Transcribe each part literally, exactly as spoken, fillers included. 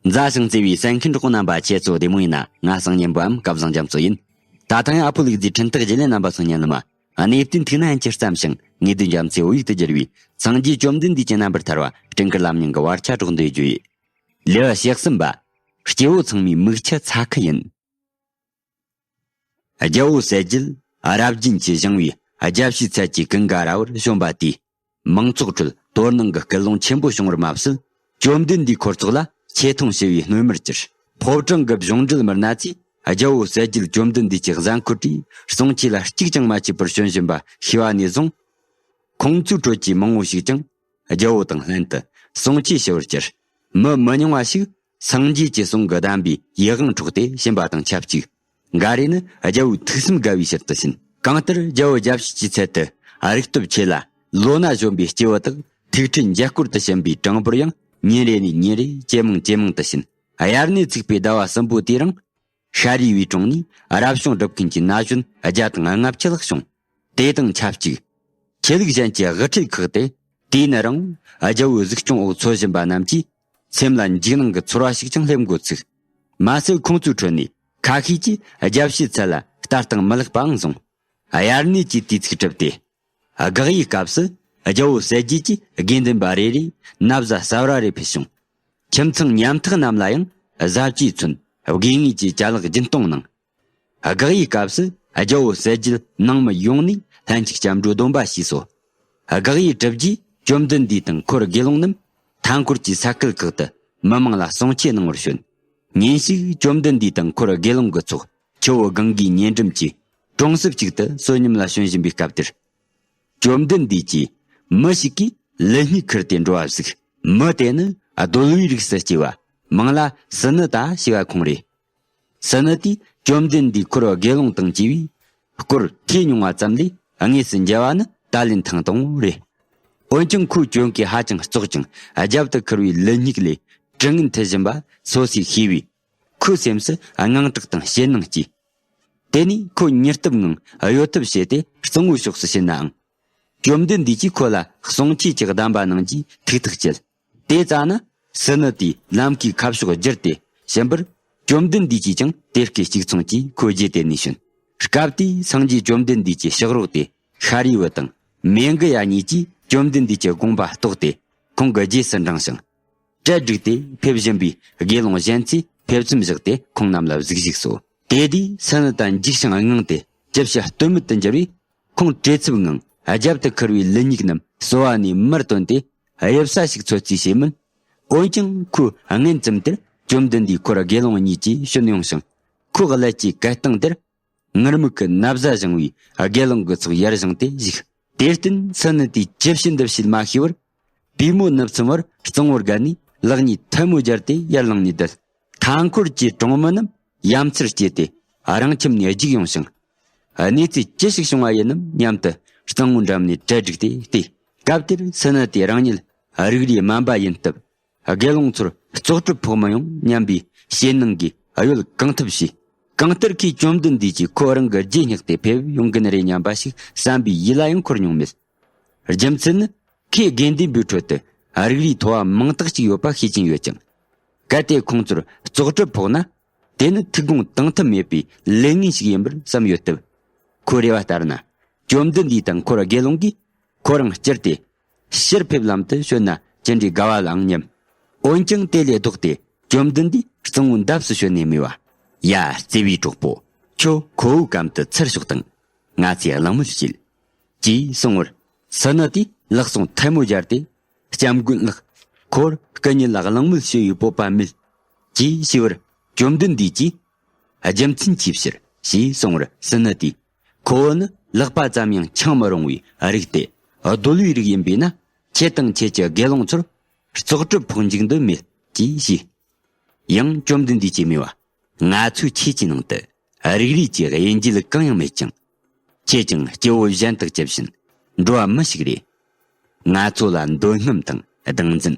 མཛའ་ཞིང་བརྩེ་བའི་གསན་མཁན་གྲོགས་པོ་རྣམ་པ། ཁྱེད་ཚོ་བདེ་མོ་ཡིན་ན། ང་སང་ཉིན་པའམ་སྐལ་བཟང་རྒྱ་མཚོ་ཡིན། ད་ཐེངས་ཨ་ཕོ་ལུག་རྫིའི་འཕྲིན་སྟེགས་བརྒྱུད་ལས་རྣམ་པ་ཚོ་ཉན་ལ་མ། གནས་བརྟན་ཐུགས་ན་ཡན་ཆད་ཙམ་ཞིང་། ངེས་དོན་རྒྱ་མཚོའི་བོད་ཡིག་ཏུ་བསྒྱུར་བའི་སངས་རྒྱས་བཅོམ་ལྡན་འདས་ཀྱི་རྣམ་པར་ཐར་བ། སྤྲིན་དཀར་ལམ་རྙིང་གི་བར་ཆ་སྒྲོག་འདོད་རྒྱུ་ཡིན། ལེའུ་ཞེ་གསུམ་པ། སྐྱེ་བོ་ཚང་མའི་མིག་ཆུ་ཚ་ཁུ་ཡིན། རྒྱལ་པོ་གསལ་རྒྱལ་རབ་རྒྱན་གྱིས་བཞེངས་པའི་རྒྱལ་བྱེད་ཚལ་གྱི་ཀུན་དགའ་ར་བར་བྱོན་པ་དེས། མང་ཚོགས་ཁྲོད་དོ་སྣང་གི་སྐུལ་སློང་ཆེན་པོ་བྱུང་བར་མ་ཟད། བཅོམ་ལྡན་འདས་འཁོར་ཚོགས་ལ་ཆེ་མཐོང་ཞི་བའི་སྣོན་མར་གྱུར། ཕོ་བྲང་གི་གཞུང་འབྲེལ་མི་སྣ་ཚོས་རྒྱལ་པོ་གསལ་རྒྱལ་བཅོམ་ལྡན་འདས་ཀྱི་གཟན་འཁོར་དེའི་གསུང་ཆོས་ལ་གཅིག་ཀྱང་མ་ཆད་པར་བྱོན་བཞིན་པ་ཤེས་པ་ནས་བཟུང་། ཁོང་ཚོའི་ཁྲོད་ཀྱི་མང་བོ་ཞིག་ཀྱང་རྒྱལ་པོ་དང་ལྷན་དུ་གསུང་ཆོས་ཞུ་བར་གྱུར། མི་མི་ཉུང་བ་ཞིག་སངས་རྒྱས་ཀྱི་གསུང་གི་གདམས་པའི་ཡིད་དབང་འཕྲོག་སྟེ་ཕྱིན་པ་དང་ཆབས་ཅིག། འགའ་རེ་ནི་རྒྱལ་པོའི་ཐུགས་སེམས་དགའ་བའི་ཕྱིར་དུ་ཕྱིན། གང་ལྟར་རྒྱལ་པོ་རྒྱལ་བྱེད་ཀྱི་ཚལ་དུ་རིག་སྟོབས་ཆེ་ལ་ལོ་ན་གཞོན་པའི་སྐྱེས་བུ་དག་ཐུགས་ཁྲལ་མཇལ་སྐོར་དུ་ཕྱིན་པའི་གྲངས་འབོར་ཡང་ཉིན་རེ་ནས་ཉིན་རེ་ཇེ་མང་ཇེ་མང་དུ་ཕྱིན། དབྱར་གནས་ཚུགས་པའི་ཟླ་བ་གསུམ་པོ་དེ་རིང་། ཤཱ་རིའི་བུའི་དྲུང་ནས་རབ་བྱུང་སྒྲུབ་མཁན་གྱི་ན་གཞོན་བརྒྱ་དང་ལྔ་བཅུ་ལྷག་བྱུང་། དེ་དང་ཆབས་ཅིག། ཆོས་ལུགས་གཞན་གྱི་དབུ་ཁྲིད་ཁག་སྟེ། དུས་ཡུན་རིང་རྒྱལ་པོའི་གཟིགས་སྐྱོང་འོག་འཚོ་བཞིན་པ་རྣམས་ཀྱིས་སེམས་ལ་འཇིགས་སྣང་གི་ཚོར་བ་ཞིག་ཀྱང་སླེབས་འགོ་ཚུགས། མ་ཟད་ཁོང་ཚོའི་ཁྲོད་ནས་ཁ་ཤས་ཀྱིས་རྒྱལ་བྱེད་ཚལ་ལ་ལྟ་སྟངས་མི་ལེགས་པའང་བཟུང་། དབྱར་གནས་ཀྱི་དུས་ཚིགས་གྲུབ་སྟེ། དགག་དབྱེའི་སྐབས་སུ་རྒྱལ་པོ་གསལ་རྒྱལ་གྱི་དགེ་འདུན་པ་རེ་རེས་ན་བཟའ་གསར་བ་རེ་ཕུལ་བྱུང་། ཁྱིམ་ཚང་ཉམ་ཐག་རྣམས་ལ་ཡང་བཟའ་བཅའི་ཚོན་དགོས་ངེས་ཀྱི་ཅ་ལག་བརྒྱུད་གཏོང་གནང་། དགག་དབྱེའི་སྐབས་སུ་རྒྱལ་པོ་གསལ་རྒྱལ་ནང་མི་ཡོངས་ནས་ལྷན་ཅིག་སྐྱབས་འགྲོ་སྡོམ་པ་ཞུས་སོ། དགག་དབྱེ་གྲུབ་རྗེས་བཅོམ་ལྡན་འདས་དང་འཁོར་དགེ་སློང་རྣམས་མཐའ་འཁོར་གྱི་ས་ཁུལ་ཁག་ཏུ་མི་མང་ལ་གསུང་ཆོས་གནང་བར་བྱོན། ཉིན་ཞིག་བཅོམ་ལྡན་འདས་དང་འཁོར་དགེ་སློང་གི་ཚོགས་ཆུ་བོ་གངྒཱའི་ཉེ་འགྲམ་གྱི་གྲོང་གསེབ་ཅིག་ཏུ་བསོད་སྙོམས་ལ་བྱོན་བཞིན་པའི་སྐབས་དེར། བཅོམ་ལྡན་འདས་ཀྱིས་མི་ཞིག་གིས་ལུད་སྙིགས་ཁུར་ཏེ་འགྲོ་བ་གཟིགས། མི་དེ་ནི་གདོལ་པའི་རིགས་སུ་སྐྱེས་པ། མིང་ལ་སི་ནི་ཏ་ཞེས་པ་ཁོང་རེད། སི་ནི་ཏས་བཅོམ་ལྡན་འདས་འཁོར་དགེ་སློང་དང་བཅས་པའི་སྐོར་ཐོས་མྱོང་བ་ཙམ་ལས་དངོས་སུ་མཇལ་བ་ནི་ད་ལན་ཐེངས་དང་པོ་རེད། འོན་ཀྱང་ཁོའི་གྱོན་གོས་ཧ་ཅང་བཙོག་ཅིང་རྒྱབ་ཏུ་ཁུར་བའི་ལུད་སྙིགས་ལས་དྲི་ངན་འཐིབས་བཞིན་པ་སོ་སོས་ཤེས་པས། ཁོའི་སེམས་སུ་དངངས་སྐྲག་དང་ཞེད་སྣང་སྐྱེས། དེ་ནས་ཁོ་མྱུར་སྟབས་ངང་གཡོལ་ཐབས་བྱས་ཏེ་གཙང་བོའི་ཕྱོགས་སུ་ཕྱིན་ནའང་། བཅོམ་ལྡན་འདས་ཀྱིས་ཁོ་ལ་གསུང་ཆོས་ཀྱི་གདམས་པ་གནང་རྗེས་ཐུགས་ཐག་བཅད། དེ་ཙ་ན་སི་ནི་ཏས་ལམ་ཁའི་ཁ་ཕྱོགས་བསྒྱུར་ཏེ་ཕྱིན་པར། བཅོམ་ལྡན་འདས་ཀྱིས་ཀྱང་དེ་སྐད་གཅིག་མཚུངས་ཀྱིས་ཁོའི་རྗེས་དེད་ནས་བྱོན། སྐབས་དེའི་སངས་རྒྱས་བཅོམ་ལྡན་འདས་ཀྱི་ཕྱག་རོགས་ཏེ་ཤཱ་རིའི་བུ་དང་མེ་གི་ཡ་གཉིས་ཀྱིས་བཅོམ་ལྡན་འདས་ཀྱི་དགོངས་པ་རྟོགས་ཏེ་ཁོང་གི་རྗེས་སུ་འབྲངས་ཤིང་། གྲལ་བསྒྲིགས་ཏེ་ཕེབས་བཞིན་པའི་དགེ་སློང་གཞན་ཚོས་ཕེབས་མཚམས་བཞག་སྟེ་ཁོང་རྣམས་ལ་གཟིགས་བཞུགས་སོ། དེ་དུས་སི་ནི་ཏ་འཇིགས་ཤིང་དངངས་ཏེ་ཅི་བྱ་གཏོལ་མེད་དུ་གྱུར་བས། ཁོང་བྲེལ་འཚུབ་ངང་རྒྱབ་ཏུ་ཁུར་བའི་ལུད་སྙིགས་རྣམས་སོ་བ་ནས་མར་བཏོན་ཏེ་གཡུལ་ས་ཞིག་འཚོལ་རྩིས་བྱས་མོད། འོན་ཀྱང་ཁོས་སྔོན་ཙམ་དེར་བཅོམ་ལྡན་འདས་འཁོར་དགེ་སློང་གཉིས་ཀྱིས་བྱོན་ཡོང་ཞིང་། ཁོའི་ཀླད་ཀྱི་གད་སྟེང་དེར་ངུར་སྨྲིག་གི་ན་བཟའ་བཞེངས་པའི་དགེ་སློང་གི་ཚོགས་ཡར་བཞེངས་ཏེ་བཞུགས། དེར་བརྟེན་སི་ནི་ཏས་ཅི་བྱེད་འདི་བྱེད་མ་ཤེས་པར། པུས་མོ་ནུབ་མཚམས་བར་གཙང་བོར་བརྒལ་ནས་ལག་གཉིས་ཐལ་མོ་སྦྱར་ཏེ་ཡར་ལངས་ནས་བསྡད། མཐའ་འཁོར་གྱི་གྲོང་མི་རྣམས་ཡ་མཚར་སྐྱེས་ཏེ་རང་ཁྱིམ་ནས་རྒྱུགས་ཡོང་ཞིང་། གནས་ཚུལ་ཅི་ཞིག་བྱུང་བ་ཡིན་ནམ་སྙམ་དུ་གཙང་བོའི་འགྲམ་ནས་གྲལ་བསྒྲིགས་ཏེ་བལྟས། སྐབས་དེར་སི་ནི་ཏས་རང་ཉིད་རིགས་རུས་དམན་པ་ཡིན་སྟབས། དགེ་སློང་ཚོར་བཙོག་གྲབས་ཕོག་མི་ཡོང་སྙམ་པའི་ཞེད་སྣང་གིས་གཡོལ་གང་ཐུབ་བྱས། གང་ལྟར་ཁོས་བཅོམ་ལྡན་འདས་ཀྱིས་ཁོ་རང་གི་རྗེས་བསྙེགས་ཏེ་ཕེབས་ཡོང་གི་ནི་རེད་སྙམ་པ་ཞིག་བསམ་པའི་ཡིད་ལ་ཡང་འཁོར་མྱོང་མེད། རྒྱུ་མཚན་ནི། ཁོས་དགེ་འདུན་པའི་ཁྲོད་དུ་རིགས་རུས་མཐོ་བ་མང་དག་ཅིག་ཡོད་པ་ཤེས་ཀྱིན་ཡོད་ཅིང་། གལ་ཏེ་ཁོང་ཚོར་བཙོག་གྲབས་ཕོག་ན། དེ་ནི་ཐུགས་དགོངས་དང་མཐུན་མེད་པའི་ལས་ངན་ཞིག་ཡིན་པར་བསམ་ཡོད་སྟབས། ཁོའི་རེ་བ་ལྟར་ན། བཅོམ་ལྡན་འདས་དང་འཁོར་དགེ་སློང་གིས་ཁོ་རང་བསྐྱུར་ཏེ། ཕྱིར་ཕེབས་ལམ་དུ་བྱོན་ན་ཅི་འདྲའི་དགའ་བ་ལའང་སྙམ། འོན་ཀྱང་དེ་ལས་ལྡོག་སྟེ་བཅོམ་ལྡན་འདས་གཙང་བོའི་འདབས་སུ་བྱོན་ནས་སྨྲས་པ། ཡ། བརྩེ་བའི་གྲོགས་པོ། ཁྱོད་ཁོ་བོའི་གམ་དུ་ཚུར་ཤོག་དང་། ང་ཚོས་གླེང་མོལ་བྱེད། ཅེས་གསུངས་པར། སི་ནི་ཏས་ལག་ཟུང་ཐལ་མོ་སྦྱར་ཏེ། སྐྱབས་མགོན་ལགས། ཁོ་བོར་སྐུ་ཉིད་ལ་གླེང་མོལ་ཞུ་བའི་སྤོབས་པ་མེད། ཅེས་ཞུས་པར། བཅོམ་ལྡན་འདས་ཀྱིས། རྒྱུ་མཚན་ཅིའི་ཕྱིར། ཞེས་གསུངས་པར་སི་ནི་ཏས། ཁོ་བོ་ནི་ལག་པ་ཙམ་ཡང་འཆང་མི་རུང་བའི་རིགས་ཏེ། གདོལ་པའི་རིགས་ཡིན་པས་ན། ཁྱེད་དང་ཁྱེད་ཀྱི་དགེ་སློང་ཚོར་བཙོག་གྲབས་ཕོག་འཇུག་འདོད་མེད། ཅེས་ཞུས། ཡང་བཅོམ་ལྡན་འདས་ཀྱིས་སྨྲས་པ། ང་ཚོའི་ཆོས་ཀྱི་ནང་དུ་རིགས་རུས་ཀྱི་དབྱེ་འབྱེད་གང་ཡང་མེད་ཅིང་། ཁྱེད་ཀྱང་སྐྱེ་བོ་གཞན་དག་ཇི་བཞིན་འགྲོ་བ་མི་ཞིག་རེད། ང་ཚོ་ལ་འདོད་རྔམ་དང་སྡང་འཛིན།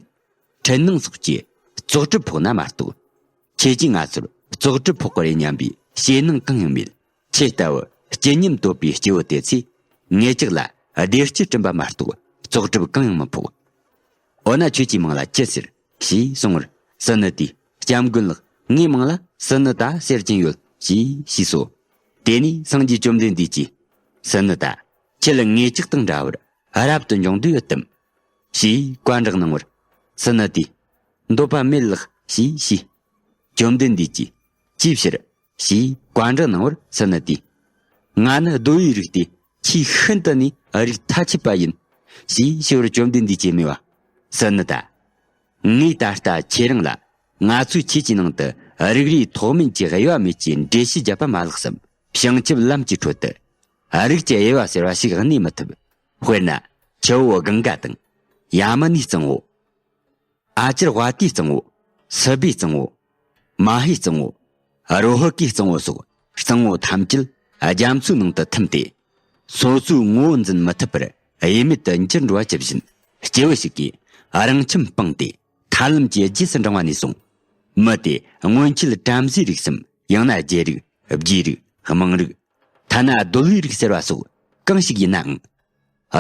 འཁྲུལ་སྣང་སོགས་ཀྱིས་བཙོག་གྲབས་ཕོག་ན་མ་གཏོགས། ཁྱེད་ཀྱིས་ང་ཚོར་བཙོག་གྲབས་ཕོག་གི་རེད་སྙམ་པའི་ཞེད་སྣང་གང་ཡང་མེད། ཁྱེད་ལྟ་བུ་སྤྱི་སྙོམས་དོད་པའི་སྐྱེ་བོ་དེ་ཚོས་ངེད་ཅག་ལ་བདེ་སྐྱིད་བསྐྲུན་པ་མ་གཏོགས་བཙོག་གྲབས་གང་ཡང་མི་ཕོག། འོ་ན་ཁྱོད་ཀྱིས་མིང་ལ་ཅི་ཟེར། ཞེས་གསུངས་པར་སི་ནི་ཏས། སྐྱབས་མགོན་ལགས། ངའི་མིང་ལ་སི་ནི་ཏ་ཟེར་གྱིན་ཡོད། ཞེས་ཞུས་སོ། དེ་ནས་སངས་རྒྱས་བཅོམ་ལྡན་འདས་ཀྱིས། སི་ནི་ཏ། ཁྱེད་ལ་ངེད་ཅག་དང་འདྲ་བར་རབ་ཏུ་འབྱུང་འདོད་ཡོད་དམ། ཞེས་བཀའ་བསྒྲགས་གནང་བར། སི་ནི་ཏས། འདོད་པ་མེད་ལགས། ཞེས་ཞུས། བཅོམ་ལྡན་འདས་ཀྱིས། ཅིའི་ཕྱིར། ཞེས་བཀའ་འདྲི་གནང་བར་སི་ནི་ཏས། ང་ནི་གདོལ་པའི་རིགས་ཏེ་ཆེས་ཤིན་ཏུ་ནས་རིགས་ཐ་ཆད་པ་ཡིན། ཞེས་ཞུ་བར་བཅོམ་ལྡན་འདས་ཀྱིས་སྨྲས་པ། སི་ནི་ཏ། ངས་ད་ལྟ་ཁྱེད་རང་ལ་ང་ཚོའི་ཆོས་ཀྱི་ནང་དུ་རིགས་རུས་ཐོགས་མེད་ཀྱི་དབྱེ་བ་མེད་ཀྱི་འགྲེལ་བཤད་བརྒྱབ་པ་མ་ལགས་སམ། བྱང་ཆུབ་ལམ་གྱི་ཁྲོད་དུ་རིགས་ཀྱི་དབྱེ་བ་ཟེར་བ་ཞིག་གནས་མི་ཐུབ། དཔེར་ན་ཆུ་བོ་གངྒཱ་དང་། ཡ་མུ་ནའི་གཙང་བོ། ཨ་ཅར་བ་ཏིའི་གཙང་བོ། སི་པའི་གཙང་བོ། མ་ཧེའི་གཙང་བོ། རོ་ཧི་ཀའི་གཙང་བོ་སོགས་གཙང་བོ་ཐམས་ཅད་རྒྱ་མཚོའི་ནང་དུ་ཐིམ་སྟེ། སོ་སོའི་ངོ་བོ་འཛིན་མི་ཐུབ་པར་དབྱེར་མེད་དུ་འགྱུར་འགྲོ་བ་ཇི་བཞིན། སྐྱེ་བོ་ཞིག་གིས་རང་ཁྱིམ་སྤངས་ཏེ་ཐར་ལམ་གྱི་རྗེས་སུ་འབྲང་བ་ནས་བཟུང་། མི་དེ་སྔོན་ཆད་བྲམ་ཟེའི་རིགས་སམ། ཡང་ན་རྒྱལ་རིགས། རྗེའི་རིགས། དམངས་རིགས། ཐ་ན་གདོལ་པའི་རིགས་ཟེར་བ་སོགས་གང་ཞིག་ཡིན་ནའང་།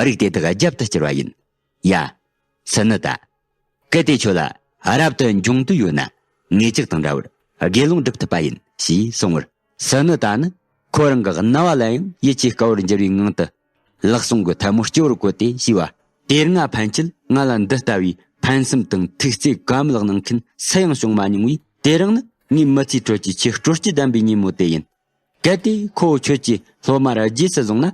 རིགས་དེ་དག་རྒྱབ་ཏུ་བསྐྱུར་བ་ཡིན། ཡ། སི་ནི་ཏ། གལ་ཏེ་ཁྱོད་ལ་རབ་ཏུ་འབྱུང་འདོད་ཡོད་ན། ངེད་ཅག་དང་འདྲ་བར་དགེ་སློང་སྒྲུབ་ཐུབ་པ་ཡིན། ཞེས་གསུངས་པར། སི་ནི་ཏ་ནི་ཁོ་རང་གི་རྣ་བ་ལ་ཡང་ཡིད་ཆེས་དཀའ་བར་འགྱུར་བའི་ངང་དུ། ལག་ཟུང་གི་ཐལ་མོ་སྤྱི་བོར་བཀོད་དེ་ཞུས་པ། དེ་སྔ་ཕན་ཆད་ང་ལ་འདི་ལྟ་བུའི་ཕན་སེམས་དང་ཐུགས་བརྩེ་བཀའ་མོལ་གནང་མཁན་སུ་ཡང་བྱུང་མ་མྱོང་བས། དེ་རིང་ནི་ངའི་མི་ཚེའི་ཁྲོད་ཀྱི་ཆེས་སྤྲོ་སྐྱིད་ལྡན་པའི་ཉིན་མོ་དེ་ཡིན། གལ་ཏེ་ཁོ་བོ་ཁྱོད་ཀྱིས་སློབ་མར་རྗེས་སུ་བཟུང་ན།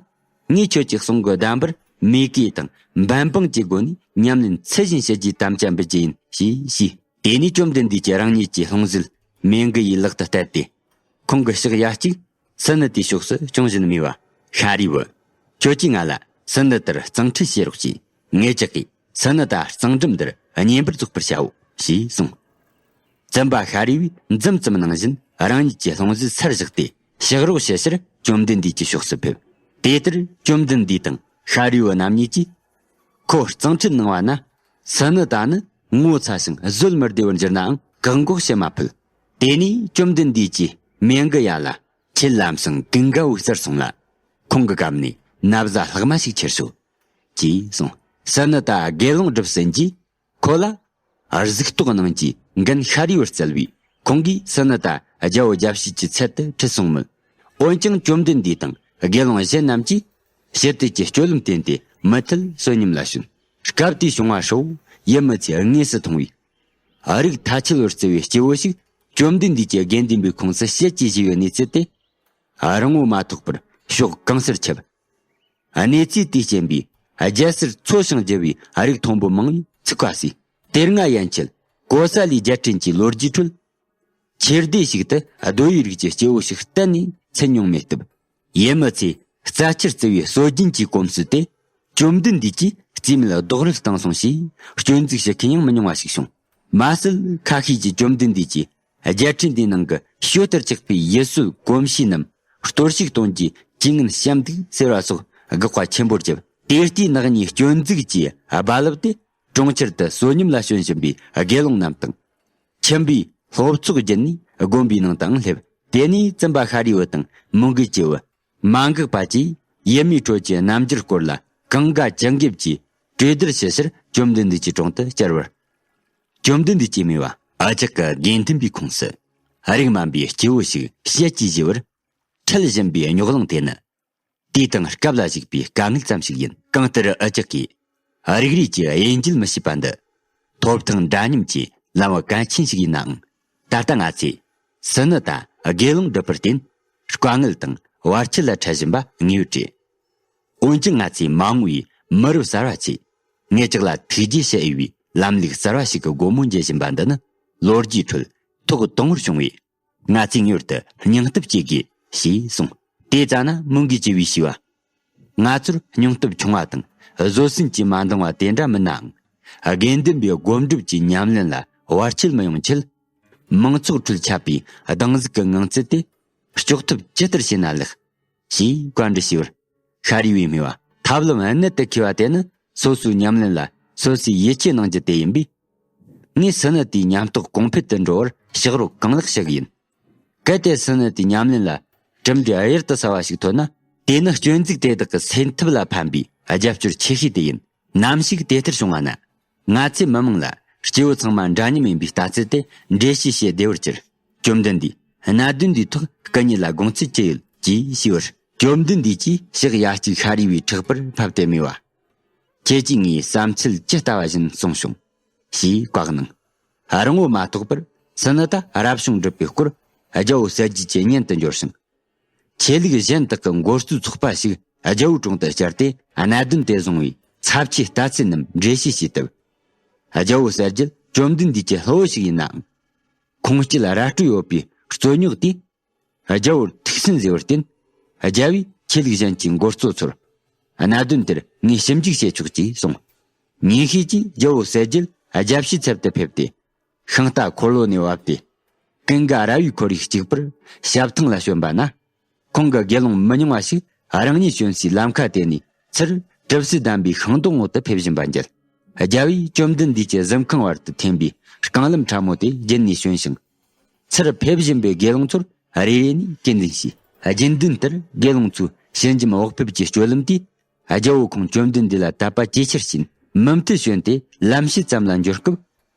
ངས་ཁྱོད་ཀྱི་གསུང་གི་གདམས་པར་མོས་གུས་དང་འབད་འབུངས་ཀྱི་སྒོ་ནས་ཉམས་ལེན་ཚུལ་བཞིན་བྱེད་རྒྱུའི་དམ་བཅའ་འབུལ་རྒྱུ་ཡིན། ཞེས་ཞུས། དེ་ནས་བཅོམ་ལྡན་འདས་ཀྱིས་རང་ཉིད་ཀྱི་ལྷུང་བཟེད་མོས་གུས་ཡི་ལག་ཏུ་གཏད་དེ། ཁོང་གི་ཕྱག་ཡ་གཅིག་སི་ནི་ཏའི་ཕྱོགས་སུ་ཅུང་ཞན་སྨྲས་པ། ཤཱ་རིའི་བུ། ཁྱོད་ཀྱིས་ང་ལ་སི་ནི་ཏར་གཙང་ཁྲིད་བྱེད་རོགས་གྱིས། ངེད་ཅག་གིས་སི་ནི་ཏ་གཙང་འགྲམ་འདིར་གཉེན་པར་རྫོགས་པར་བྱའོ། ཞེས་གསུངས། བཙུན་པ་ཤཱ་རིའི་བུས་འཛུམ་ཙམ་ནང་བཞིན་རང་ཉིད་ཀྱི་ལྷུང་བཟེད་སར་བཞག་སྟེ་ཕྱག་རོགས་ཞུ་ཕྱིར་བཅོམ་ལྡན་འདས་ཀྱི་ཕྱོགས་སུ་ཕེབས། དེ་ལྟར་བཅོམ་ལྡན་འདས་དང་ཤཱ་རིའི་བུ་རྣམ་གཉིས་ཀྱིས། ཁོ་གཙང་ཁྲིད་གནང་བ་ན། སི་ནི་ཏ་ནི་ངོ་ཚ་ཞིང་བཟོད་མི་བདེ་བར་གྱུར་ནའང་བཀག་འགོག་བྱེད་མ་ཕོད། དེ་ནས་བཅོམ་ལྡན་འདས་ཀྱིས་མོས་གུས་ཡ་ལ། ཁྱེད་ལམ་སང་ཀུན་དགའ་བོའི་རྩར་སོང་ལ། ཁོང་གི་གམ་ནས་ན་བཟའ་ལྷག་མ་ཞིག་ཁྱེར་ཤོག་ཅེས་གསུངས། སི་ནི་ཏ་དགེ་སློང་སྒྲུབ་ཟིན་རྗེས། ཁོ་ལ་གཟིགས་རྟོག་གནང་རྒྱུའི་འགན་ཤཱ་རིའི་བུར་བསྩལ་བས། ཁོང་གིས་སི་ནི་ཏ་རྒྱལ་པོ་རྒྱལ་བྱེད་ཀྱི་ཚལ་དུ་ཁྲིད་སོང་མོད། འོན་ཀྱང་བཅོམ་ལྡན་འདས་དང་དགེ་སློང་གཞན་རྣམས་ཀྱིས་ཞི་བདེ་གི་སྤྱོད་ལམ་བསྟེན་ཏེ་མུ་མཐུད་བསོད་སྙོམས་ལ་ཞོན། སྐབས་དེའི་བྱུང་བ་ཧྲིལ་བོ་ཡུལ་མི་ཚོས་དངོས་སུ་མཐོང་བས། རིགས་ཐ་ཆད་པར་བརྩི་བའི་སྐྱེ་བོ་ཞིག་བཅོམ་ལྡན་འདས་ཀྱི་དགེ་འདུན་པའི་ཁོངས་སུ་ཞལ་གྱིས་བཞེས་པའི་གནས་ཚུལ་དེ། རང་ངོ་མ་ཐོགས་པར་ཕྱོགས་གང་སར་ཁྱབ། གནས་ཚུལ་དེའི་རྐྱེན་པས་རྒྱལ་སར་འཚོ་ཞིང་རྒྱུ་བའི་རིགས་མཐོན་པོ་མང་བས་ཚིག་པ་སོས། དེ་སྔ་ཡན་ཆད་ཀོ་ས་ལའི་རྒྱལ་ཕྲན་གྱི་ལོ་རྒྱུས་ཁྲོད། ཁྱེར་སྡེ་ཞིག་ཏུ་གདོལ་པའི་རིགས་ཀྱི་སྐྱེ་བོ་ཞིག་གཏན་ནས་ཚུད་མྱོང་མེད་སྟབས། ཡུལ་མི་ཚོས་རྩ་ཆེར་བརྩི་བའི་སྲོལ་རྒྱུན་གྱི་གོམས་སྲོལ་དེ། བཅོམ་ལྡན་འདས་ཀྱིས་རྩིས་མེད་རྡོག་རོལ་བཏང་སོང་ཞེས་སྐྱོན་འཛུགས་བྱེད་མཁན་ཡང་མི་ཉུང་བ་ཞིག་བྱུང་། མ་ཟད་ཁ་ཤས་ཀྱིས་བཅོམ་ལྡན་འདས་ཀྱིས་རྒྱལ་ཕྲན་དེའི་ནང་གི་ཞོལ་ལྟར་ཆགས་པའི་ཡུལ་སྲོལ་གོམས་གཤིས་རྣམས་གཏོར་བཤིག་གཏོང་རྒྱུའི་ཇུས་ངན་བཤམས་འདུག་ཟེར་བ་སོགས་དགག་པ་ཆེན་པོར་བརྒྱབ། ད་ལྟའི་ནག་ཉེས་སྐྱོན་འཛུགས་ཀྱི་རྦ་རླབས་དེ་གྲོང་ཁྱེར་དུ་བསོད་སྙོམས་ལ་བྱོན་བཞིན་པའི་དགེ་སློང་རྣམས་དང་། ཁྱིམ་པའི་སློབ་ཚོགས་བརྒྱུད་ནས་དགོན་པའི་ནང་དུའང་སླེབས། དེ་ནས་བཙུན་པ་ཤཱ་རིའི་བུ་དང་མོའུ་འགལ་གྱི་བུ། མ་འགགས་པ་བཅས་ཡུལ་མིའི་ཁྲོད་ཀྱི་རྣམ་འགྱུར་སྐོར་ལ་གང་དགའ་ཅི་དགའ་གྱིས་གྲོས་བསྡུར་བྱེད་ཕྱིར་བཅོམ་ལྡན་འདས་ཀྱི་དྲུང་དུ་བཅར་བར། བཅོམ་ལྡན་འདས་ཀྱིས་སྨྲས་པ། འུ་ཅག་གི་དགེ་འདུན་པའི་ཁོངས་སུ་རིགས་དམན་པའི་སྐྱེ་བོ་ཞིག་ཞལ་གྱིས་བཞེས་པར་ཁྲལ་བཞིན་པའི་རྙོག་གླེང་དེ་ནི། དུས་དང་སྐབས་ལ་གཞིགས་པའི་དཀའ་ངལ་ཙམ་ཞིག་ཡིན། གང་ལྟར་འུ་ཅག་གིས་རིགས་རུས་ཀྱི་དབྱེ་འབྱེད་མི་བྱེད་པ་འདི་ཐོབ་ཐང་འདྲ་མཉམ་གྱི་ལམ་བུ་གལ་ཆེན་ཞིག་ཡིན་ནའང་། ད་ལྟ་ང་ཚོས་སུ་ནུ་ད་དགེ་སློང་སྒྲུབ་པར་བརྟེན་དཀའ་ངལ་དང་བར་ཆད་ལ་འཕྲད་བཞིན་པ་ངེས་ཡོད་རེད། འོན་ཀྱང་ང་ཚོས་མ་འོངས་པའི་མི་རབས་གསར་བ་ཚོས་ངེད་ཅག་ལ་ཐུགས་རྗེ་ཞུ་འོས་པའི་ལམ་ལུགས་གསར་བ་ཞིག་གི་སྒོ་མོ་འབྱེད་བཞིན་པ་འདི་ནི་ལོ་རྒྱུས་ཁྲོད་ཐོག་དང་པོར་བྱུང་བས། ང་ཚོས་ངེས་པར་དུ་སྙིང་སྟོབས་སྐྱེད་དགོས་ཞེས་གསུངས། དེ་ཙམ་ན་མོའུ་འགལ་གྱི་བུས་ཞུས་པ། ང་ཚོར་སྙིང་སྟོབས་ཆུང་བ་དང་བཟོད་བསྲན་གྱིས་མ་འདང་བ་དེ་འདྲ་མིན་ནའང་། དགེ་འདུན་པའི་སྒོམ་སྒྲུབ་ཀྱི་ཉམས་ལེན་ལ་བར་ཆད་མི་ཡོང་ཆེད། མང་ཚོགས་ཁྲོད་ཁྱབ་པའི་སྡང་ཟུག་གི་ངང་ཚུལ་དེ་གཅོག་ཐབས་ཇི་ལྟར་བྱེད་ན་ལེགས། ཞེས་བཀའ་འདྲི་ཞུས་པར། ཤཱ་རིའི་བུས་སྨྲས་པ། ཐབས་ལམ་གནད་དུ་འཁེལ་བ་དེ་ནི་སོ་སོའི་ཉམས་ལེན་ལ་སོ་སོས་ཡིད་ཆེས་གནང་རྒྱུ་དེ་ཡིན་པས། ངས་སུ་ནུ་དའི་ཉམས་རྟོགས་གོང་འཕེལ་དུ་འགྲོ་བར་ཕྱག་རོགས་གང་ལེགས་ཞུ་གི་ཡིན། གལ་ཏེ་སུ་ནུ་དའི་ཉམས་ལེན་ལ་གྲུབ་འབྲས་གཡུར་དུ་ཟ་བ་ཞིག་ཐོན་ན། དེ་ནི་སྐྱོན་འཛུགས་དེ་དག་གི་སེལ་ཐབས་ལ་ཕན་པའི་རྒྱབ་སྐྱོར་ཆེ་ཤོས་དེ་ཡིན། ནམ་ཞིག་དེ་ལྟར་བྱུང་བ་ན། ང་ཚོས་མི་མང་ལ་ སྐྱེ་བོ་ཚང་མ་འདྲ་མཉམ་ཡིན་པའི་ལྟ་ཚུལ་དེ་འགྲེལ་བཤད་བྱེད་བདེ་བར་གྱུར། བཅོམ་ལྡན་འདས་གནད་དོན་འདིའི་ཐོག་སྐུ་ཉིད་ལ་དགོངས་ཚུལ་ཅི་ཡོད་ཅེས་ཞུས་པར། བཅོམ་ལྡན་འདས་ཀྱིས་ཕྱག་ཡ་གཅིག་ཤཱ་རིའི་བྲག་པར་ཕབ་སྟེ་སྨྲས་པ། ཁྱེད་ཀྱིས་ངའི་བསམ་ཚུལ་ཇི་ལྟ་བ་བཞིན་གསུངས་བྱུང་། ཞེས་བཀའ་གནང་། རིང་པོ་མ་ཐོགས་པར་སུ་ནི་ད་རབ་བྱུང་སྒྲུབ་པའི་སྐོར་རྒྱལ་པོ་གསལ་རྒྱལ་གྱི་སྙན་དུ་འབྱོར་ཞིང་། ཆོས་ལུགས་གཞན་དག་གི་མགོ་གཙོའི་ཚོགས་པ་ཞིག་རྒྱལ་པོའི་དྲུང་དུ་བཅར་ཏེ་གནད་དོན་དེ་བཟུང་བའི་ཚབས་ཆེའི་ལྟ་ཚུལ་རྣམས་འགྲེལ་བཤད་བྱས་སྟབས། རྒྱལ་པོ་གསལ་རྒྱལ་བཅོམ་ལྡན་འདས་ཀྱི་སློབ་བུ་ཞིག་ཡིན་ནའང་། ཁོང་སྐྱེས་ར་སྤྲོད་ཡོད་པའི་རྩོད་རྙོག་དེས་རྒྱལ་པོར་ཐུགས་སུན་གཟིགས་པར་བརྟེན། རྒྱལ་པོས་ཆོས་ལུགས་གཞན་གྱི་མགོ་གཙོ་ཚོར་གནད་དོན་དེར་ངས་ཞིབ་འཇུག་བྱེད་ཆོག་ཅེས་གསུངས། ཉིན་ཤས་ཀྱིས་རྒྱལ་པོ་གསལ་རྒྱལ་རྒྱལ་ཕྱིའི་ཚབ་ཏུ་ཕེབས་ཏེ། ཤིང་རྟ་འཁོར་ལོ་ནས་བབས་ཏེ། ཀུན་དགའ་ར་བའི་ཁོར་ཡུག་གཅིག་པུར་ཞབས་ཐང་ལ་བྱོན་པ་ན། ཁོང་གི་དགེ་སློང་མི་ཉུང་བ་ཞིག་རང་ཉིད་བྱོན་སའི་ལམ་ཁ་དེད་ནས་ཚུར་གྲིབ་བསིལ་ལྡན་པའི་ཤིང་སྡོང་འོག་ཏུ་ཕེབས་བཞིན་པ་མཇལ། རྒྱལ་པོས་བཅོམ་ལྡན་འདས་ཀྱི་གཟིམ་ཁང་བར་དུ་འཐེན་པའི་རྐང་ལམ་ཕྲ་མོ་དེ་བརྒྱུད་ནས་བྱོན་ཞིང་། ཚུར་ཕེབས་བཞིན་པའི་དགེ་སློང་ཚོར་རེ་རེ་ནས་དགེ་འདུན་ཞུས། དགེ་འདུན་ལྟར་དགེ་སློང་ཚོའི་ཞི་འཇམ་འོག་ཕེབས་ཀྱི་སྤྱོད་ལམ་དེས། རྒྱལ་པོ་ཁོང་བཅོམ་ལྡན་འདས་ལ་དད་པ་ཇེ་ཆེར་ཕྱིན། མུ་མཐུད་བྱོན་ཏེ་ལམ་ཕྱེད་ཙམ་ལ་འབྱོར་སྐབས།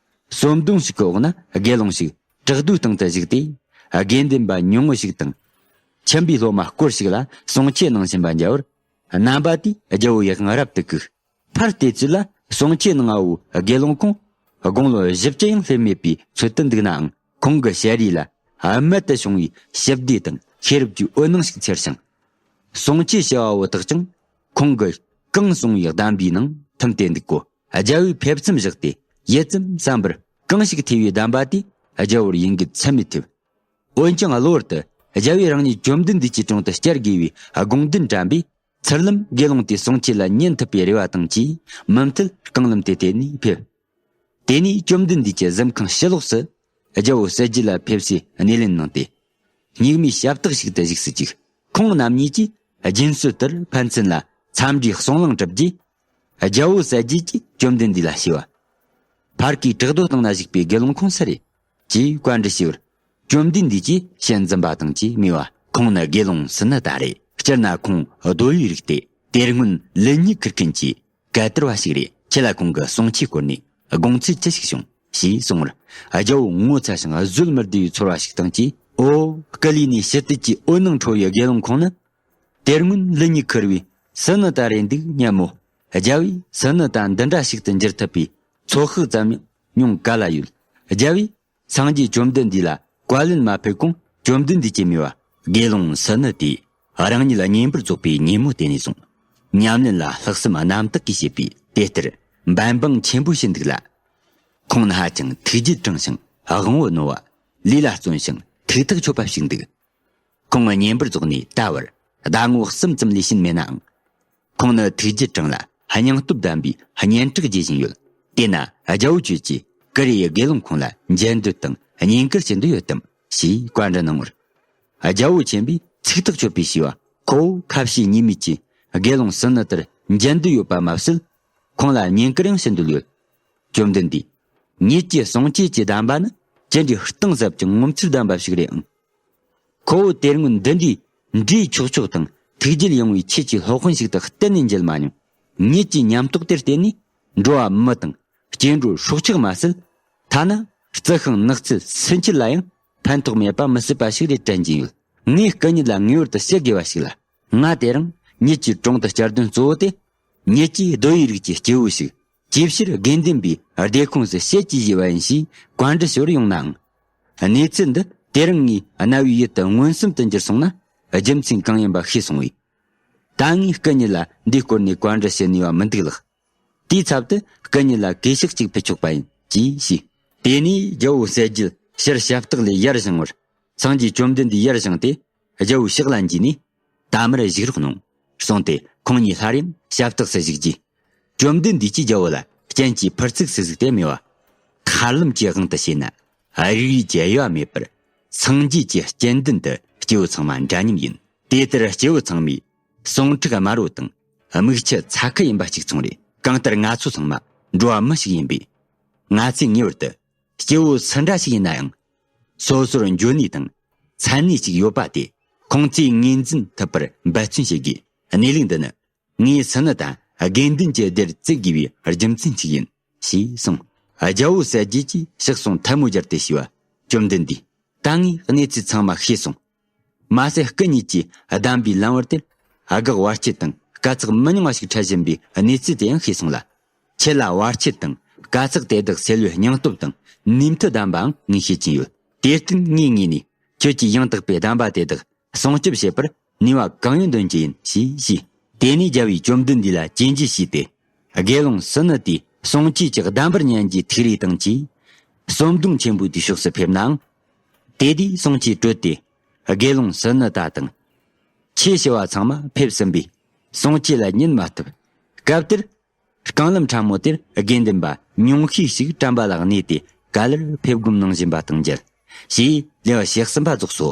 ཟོམ་སྡོང་ཞིག་གི་འོག་ན་དགེ་སློང་ཞིག་བྲག་རྡོའི་སྟེང་དུ་བཞུགས་ཏེ། དགེ་འདུན་པ་ཉུང་ངུ་ཞིག་དང་། ཁྱིམ་པའི་སློབ་མ་སྐོར་ཞིག་ལ་གསུང་ཆོས་གནང་བཞིན་པ་མཇལ་བར། རྣམ་པ་དེས་རྒྱལ་པོའི་ཡིད་དབང་རབ་ཏུ་བཀུག། ཕར་བལྟས་ཚུལ་ལ་གསུང་ཆོས་གནང་བ་བོའི་དགེ་སློང་ཁོང་དགུང་ལོ་བཞི་བཅུ་ཡང་སླེབས་མེད་པའི་ཚོད་དུ་འདུག་ནའང་། ཁོང་གི་ཞལ་རས་ལ་རྨད་དུ་བྱུང་བའི་ཞི་བདེ་དང་ཤེས་རབ་ཀྱི་འོད་སྣང་ཞིག་འཚེར་ཞིང་། གསུང་ཆོས་བྱ་བ་བོ་དག་ཀྱང་ཁོང་གིས་གང་གསུང་བའི་གདམས་པའི་ནང་ཐིམ་སྟེ་འདུག་གོ། རྒྱལ་པོས་ཕེབས་མཚམས་བཞག་སྟེ་ཡིད་ཙམ་བསམ་པར་གང་ཞིག་ཐོས་པའི་གདམས་པ་དེས་རྒྱལ་པོར་ཡིད་འགུལ་ཚད་མེད་ཐེབས། འོན་ཀྱང་གློ་བུར་དུ་རྒྱལ་པོས་རང་ཉིད་བཅོམ་ལྡན་འདས་ཀྱི་དྲུང་དུ་བཅར་དགོས་པའི་དགོངས་འདུན་དྲན་པས། ཚུར་ལམ་དགེ་སློང་དེའི་གསུང་ཆོས་ལ་ཉན་ཐུབ་པའི་རེ་བ་དང་བཅས་མུ་མཐུད་རྐང་ལམ་དེ་དེད་ནས་ཕེབས། དེ་ནས་བཅོམ་ལྡན་འདས་ཀྱི་གཟིམ་ཁང་ཕྱི་ལོགས་སུ་རྒྱལ་པོ་གསལ་རྒྱལ་ལ་ཕེབས་སའི་སྣེ་ལེན་གནང་སྟེ། སྙིགས་མའི་ཞབས་སྟེགས་ཤིག་ཏུ་བཞུགས་སུ་བཅུག། ཁོང་རྣམ་གཉིས་ཀྱིས་སྦྱིན་སྲོལ་ལྟར་ཕན་ཚུན་ལ་འཚམས་འདྲིའི་གསུང་གླེང་གྲུབ་རྗེས། རྒྱལ་པོ་གསལ་རྒྱལ་གྱིས་བཅོམ་ལྡན་འདས་ལ་ཞུས་པ། ཕར་གྱི་བྲག་རྡོ་སྟེང་ན་བཞུགས་པའི་དགེ་སློང་ཁོང་སུ་རེད། ཅེས་བཀའ་འདྲི་ཞུས་པར། བཅོམ་ལྡན་འདས་ཀྱིས་ཞལ་འཛུམ་པ་དང་བཅས་སྨྲས་པ། ཁོང་ནི་དགེ་སློང་སུ་ནི་ད་རེད། སྤྱིར་ན་ཁོང་རྡོ་ཡི་རིགས་ཏེ། དེར་སྔོན་ལུག་གཉིས་ཁུར་མཁན་གྱི་གད་བསྟར་བ་ཞིག་རེད། ཁྱེད་ལ་ཁོང་གི་གསུང་ཆོས་སྐོར་ནས་དགོངས་ཚུལ་ཅི་ཞིག་བྱུང་ཞེས་གསུངས་པར། རྒྱལ་པོ་ངོ་ཚ་ཞིང་བཟོད་མི་བདེ་བའི་ཚོར་བ་ཞིག་དང་བཅས། ཨོ། སྐུ་ལུས་ནས་ཞི་བདེ་གྱི་འོད་སྣང་འཕྲོ་བའི་དགེ་སློང་ཁོང་ནི། དེར་སྔོན་ལུག་གཉིས་ཁུར་བའི་སུ་ནི་ད་རེད་འདུག་སྙམ་མོ། རྒྱལ་པོས་སུ་ནི་ད་འདི་འདྲ་ཞིག་ཏུ་འགྱུར་ཐུབ་པའི་ཚོད་དཔག་ཙམ་མྱོང་ག་ལ་ཡོད། རྒྱལ་པོས་སངས་རྒྱས་བཅོམ་ལྡན་འདས་ལ་བཀའ་ལན་མ་ཕེབས་གོང་བཅོམ་ལྡན་འདས་ཀྱིས་སྨྲས་པ། དགེ་སློང་སུ་ནི་དེས་རང་ཉིད་བསྙེན་པར་རྫོགས་པའི་ཉིན་མོ་དེ་ནས་བཟུང་ཉམས་ལེན་ལ་ལྷག་བསམ་རྣམ་དག་གིས་བྱེད་པས་དེ་ལྟར་འབད་འབུངས་ཆེན་པོ་ཞིག་འདུག་ལ། ཁོང་ནི་ཧ་ཅང་ཐུགས་རྒྱུད་དྲང་ཞིང་དབང་པོ་རྣོ་བ། ལས་ལ་བརྩོན་ཞིང་ཐུགས་ཐག་ཆོད་པ་ཞིག་འདུག། ཁོང་བསྙེན་པར་རྫོགས་ནས་ད་བར་ཟླ་ངོ་གསུམ་ཙམ་ལས་ཕྱིན་མེད་ནའང་། ཁོང་ནི་ཐུགས་རྒྱུད་དྲང་ལ་སྙིང་སྟོབས་ལྡན་པའི་སྙན་གྲགས་རྒྱས་བཞིན་ཡོད། དེས་ན་རྒྱལ་པོ་ཁྱོད་ཀྱིས་ཀུ་རེ་ཡི་དགེ་སློང་ཁོང་ལ་མཇལ་འདོད་དང་བསྙེན་བཀུར་བྱེད་འདོད་ཡོད་དམ་ཞེས་བཀའ་འདྲི་གནང་བར། རྒྱལ་པོ་ཆེན་པོས་ཚིག་ཐག་ཆོད་པའི་ཞུས་པ། ཁོ་བོ་ཁ་བཤད་གཉིས་མེད་ཀྱིས་དགེ་སློང་སུ་ནི་དེར་མཇལ་འདོད་ཡོད་པ་མ་ཟད། ཁོང་ལ་བསྙེན་བཀུར་ཡང་བྱེད་འདོད་ཡོད། བཅོམ་ལྡན་འདས། ཉིད་ཀྱི་གསུང་ཆོས་ཀྱི་གདམས་པ་ནི་ཅི་འདྲའི་གཏིང་ཟབ་ཅིང་ངོ་མཚར་ལྡན་པ་ཞིག་རེད་ཨང་། ཁོ་བོ་དེ་སྔོན་འདི་འདྲའི་འདྲིས་ཆོག་ཆོག་དང་ཐུགས་རྒྱུད་ཡངས་པའི་ཆོས་ཀྱི་སློབ་དཔོན་ཞིག་ཏུ་གཏན་ནས་མཇལ་མ་མྱོང་། ཉིད་ཀྱི་ཉམས་རྟོགས་དེར་བརྟེན་ནས་འགྲོ་བ་མི་དང་སྐྱེ་འགྲོའི་སྲོག་ཆགས་མ་ཟད། ཐ་ན་རྩི་ཤིང་ནགས་ཚལ་སུམ་ཅུ་ལ་ཡང་ཕན་ཐོགས་མེད་པ་མི་སྲིད་པ་ཞིག་རེད་དྲན་གྱིན་ཡོད། ངས་སྐུ་ཉིད་ལ་ངེས་པར་དུ་བཤད་དགོས་པ་ཞིག་ལ། ང་དེ་རིང་ཉིད་ཀྱི་དྲུང་དུ་བཅར་དོན་གཙོ་བོ་དེ། ཉིད་ཀྱིས་རྡོ་ཡི་རིགས་ཀྱི་སྐྱེས་བུ་ཞིག་ཅིའི་ཕྱིར་དགེ་འདུན་པའི་སྡེ་ཁོངས་སུ་བཤད་ཀྱིས་བཞེས་པ་ཡིན་ཞེས་བཀའ་འདྲི་ཞུ་བར་ཡོང་ནའང་། གནས་ཚུལ་འདི་དེ་རིང་ངའི་རྣ་བའི་ཡུལ་དུ་མངོན་སུམ་དུ་འགྱུར་སོང་ན་རྒྱུ་མཚན་གང་ཡིན་པ་ཤེས་སོང་བས། ད་ངས་སྐུ་ཉིད་ལ་འདིའི་སྐོར་ནས་བཀའ་འདྲི་ཞུ་ནུས་པ་མི་འདུག་ལགས། དེའི་ཚབ་ཏུ་སྐུ་ཉིད་ལ་གུས་ཕྱག་ཅིག་ཕུལ་ཆོག་པ་ཡིན་ཅེས་ཞུས། དེ་ནས་རྒྱལ་པོ་གསལ་རྒྱལ་ཕྱིར་ཞབས་སྟེགས་ལས་ཡར་བཞེངས་པར། སངས་རྒྱས་བཅོམ་ལྡན་འདས་ཡར་བཞེངས་ཏེ། རྒྱལ་པོའི་ཕྱག་ལ་འཇུས་ནས། ད་མར་བཞུགས་རོགས་གནང་། གསུངས་ཏེ་ཁོང་གཉིས་སླར་ཡང་ཞབས་སྟེགས་སུ་བཞུགས་རྗེས། བཅོམ་ལྡན་འདས་ཀྱིས་རྒྱལ་པོ་ལ་སྤྱན་གྱིས་ཕུར་ཚུགས་སུ་གཟིགས་ཏེ་སྨྲས་པ། ཐར་ལམ་གྱི་དབང་དུ་བྱས་ན། རིགས་ཀྱི་དབྱེ་བ་མེད་པར། སངས་རྒྱས་ཀྱི་སྤྱན་ལྡན་དུ་སྐྱེ་བོ་ཚང་མ་འདྲ་མཉམ་ཡིན། དེ་ལྟར་སྐྱེ་བོ་ཚང་མས་ཟུངས་ཁྲག་དམར་པོ་དང་། མིག་ཆུ་ཚ་ཁུ་ཡིན་པ་གཅིག་མཚུངས་རེད། གང་ལྟར་ང་ཚོ་ཚང་མ་འགྲོ་བ་མི་ཞིག་ཡིན་པས། ང་ཚོས་ངེས་པར་དུ་སྐྱེ་བོ་སུ་འདྲ་ཞིག་ཡིན་ན་ཡང་། སོ་སོར་འགྱོད་ནུས་དང་ཚད་ནུས་ཤིག་ཡོད་པ་དེ་ཁོང་ཚོས་ངོས་འཛིན་ཐུབ་པར་འབད་བརྩོན་བྱེད་དགོས། གནས་ལུགས་འདི་ནི་ངས་སུ་ནི་དང་དགེ་འདུན་གྱི་སྡེར་བརྩི་དགོས་པའི་རྒྱུ་མཚན་ཞིག་ཡིན་ཞེས་གསུངས། རྒྱལ་པོ་ཟེར་རྒྱུ་གྱིས་ཕྱག་ཟུང་ཐལ་མོ་སྦྱར་ཏེ་ཞུས་པ། བཅོམ་ལྡན་འདས། ད་ངས་གནས་ཚུལ་ཚང་མ་ཤེས་སོང་། མ་ཟད་སྐུ་ཉིད་ཀྱིས་གདམས་པའི་ལམ་བར་དེར་སྒེག་བར་ཆད་དང་དཀའ་ཚེགས་མི་ཉུང་བ་ཞིག་འཕྲད་བཞིན་པའི་གནས་ཚུལ་དེ་ཡང་ཤེས་སོང་ལ། ཁྱེད་ལ་བར་ཆད་དང་དཀའ་ཚེགས་དེ་དག་སེལ་བའི་སྙིང་སྟོབས་དང་ནུས་མཐུ་ལྡན་པའང་ངས་ཤེས་ཀྱིན་ཡོད། དེར་བརྟེན་ངའི་ངོས་ནས་ཁྱོད་ཀྱིས་ཡང་དག་པའི་གདམས་པ་དེ་དག་སྲུང་སྐྱོབ་བྱེད་པར་ནུས་པ་གང་ཡོད་འདོན་གྱི་ཡིན་ཞེས་ཞུས། དེ་ནས་རྒྱལ་བས་བཅོམ་ལྡན་འདས་ལ་གྱེན་རྒྱུ་བྱས་ཏེ། དགེ་སློང་སུ་ནི་དེས་སྲུང་སྐྱེས་ཀྱི་གདམས་པར་ཉན་རྒྱུའི་ཐུགས་རེ་དང་བཅས། ཟོམ་གདོང་ཆེན་པོའི་དུས་ཕྱོགས་སུ་ཕེབས་ནའང་། དེ་དུས་སྲུང་སྐྱེས་བྲོས་ཏེ། དགེ་སློང་སུ་ནི་ད་དང་། ཆོས་ཞུ་བ་ཚང་མ་ཕེབས་ཟིན་པས། སྲུང་སྐྱེས་ལ་ཉན་མ་ཐུབ། སྐབས་དེར། རྐང་ལམ་ཕྲ་མོ་དེར་དགེ་འདུན་པ་ཉུང་ཤས་ཤིག་དྲན་པ་ལ་གནས་ཏེ་ག་ལེར་ཕེབས་སྒོམ་གནང་བཞིན་པ་དང་མཇལ། ཞེས་ལེའུ་ཞེ་གསུམ་པ་རྫོགས་སོ།